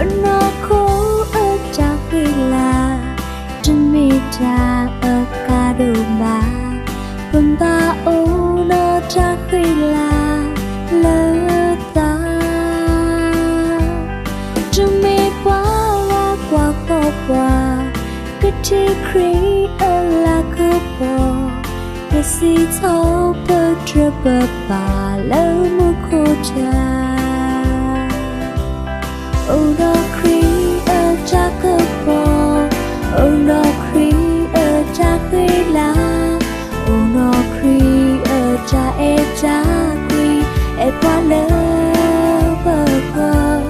ပနီၢ်ခိအတၢ်ဃံလၤ တမ့ၢ်တၢ်အကါဒိၣ်ဘၣ်, ပဘၣ်အိၣ်ဒီးတၢ်ဃံလၤလၢသး, တမ့ၢ်ပှၤလၢကွၢ်ဃီပှၤ ကထံၣ်ခရံာ်အလၤကပီၤ, ကစံးထီၣ်ပတြၢၤပပၢ်လၢမူခိၣ်တၢ် အိၣ်ဒီးခရံာ်အတၢ်ကပီၤ, အိၣ်ဒီးခရံာ်အတၢ်ဃံလၤ, အိၣ်ဒီးခရံာ်အတၢ်အဲၣ်တၢ်ကွံ, အဲၣ်ပှၤလၢပဂီၢ်,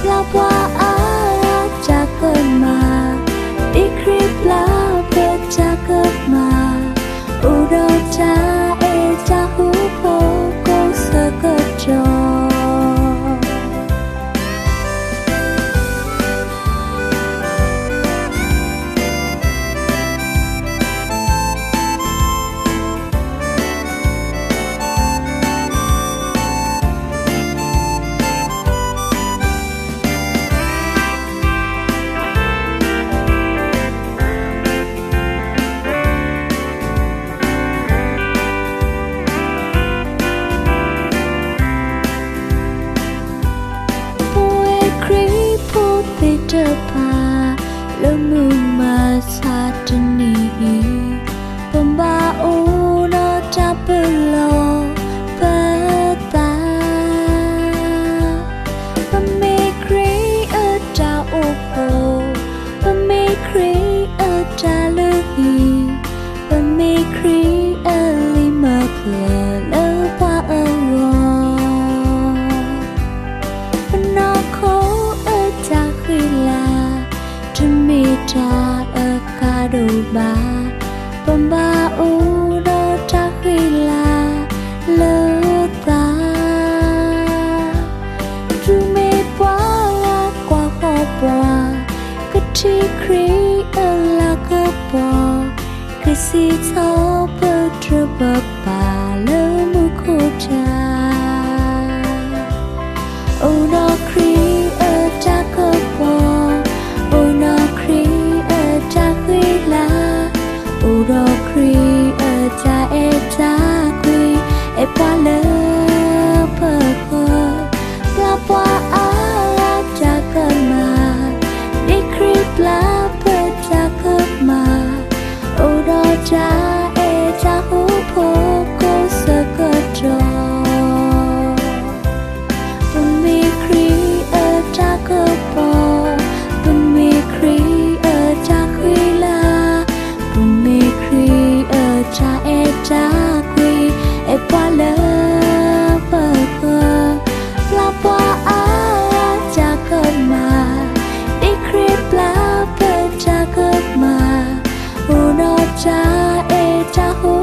ပျၢ်ပှၤအါဂၤတၢ်ကမၣ်, ဒ်ခရံာ်ပျၢ်ပတၢ်ကမၣ်, အိၣ်ဒီးတၢ်အဲၣ်တၢ်ဃူဖိကိးဆၢကတီၢ်. ပဝဲခရံာ်ဖိသ့ၣ်တဖၣ် လၢမုၢ်မဆါတနံၤအံၤ, ပဘၣ်အိၣ်ဒီးတၢ်ပလီၢ်ပသး, ပမ့ၢ်ခရံာ်အတၢ်အိၣ်ဖှိၣ်, ပမ့ၢ်ခရံာ်အတၢ်လုၢ်ဟံၣ်, ပမ့ၢ်ခရံာ်အလံာ်မၤကျၢၤလၢပှၤအဂီၢ်, ပနီၢ်ခိအတၢ်ဃံလၤ တမ့ၢ်တၢ်အကါဒိၣ်ဘၣ်, ပဘၣ်အိၣ်ဒီးတၢ်ဃံလၤလၢသး, တုၤမ့ၢ်ပှၤလၢကွၢ်ဃီပှၤ ကထံၣ်ခရံာ်အလၤကပီၤ, ကစံးထီၣ်ပတြၢၤပပၢ်လၢမူခိၣ်တၢ် အိၣ်ဒီးခရံာ်အတၢ်ကပီၤ, အိၣ်ဒီးခရံာ်အတၢ်ဃံလၤ, အိၣ်ဒီးခရံာ်အတၢ်အဲၣ်တၢ်ကွံ, အဲၣ်ပှၤလၢပဂီၢ်, ပျၢ်ပှၤအါဂၤတၢ်ကမၣ်, ဒ်ခရံာ်ပျၢ်ပတၢ်ကမၣ်, အိၣ်ဒီးတၢ်အဲၣ်တၢ်ဃူဖိကိးဆၢကတီၢ်. ပမ့ၢ်ခရံာ်အတၢ်ကပီၤ, ပမ့ၢ်ခရံာ်အတၢ်ဃံလၤ, ပမ့ၢ်ခရံာ်အတၢ်အဲၣ်တၢ်ကွံ, အဲၣ်ပှၤလၢပဂီၢ်, ပျၢ်ပှၤအါဂၤတၢ်ကမၣ်, ဒ်ခရံာ်ပျၢ်ပတၢ်ကမၣ်, အိၣ်ဒီးတၢ်အဲၣ်တၢ်ဃူ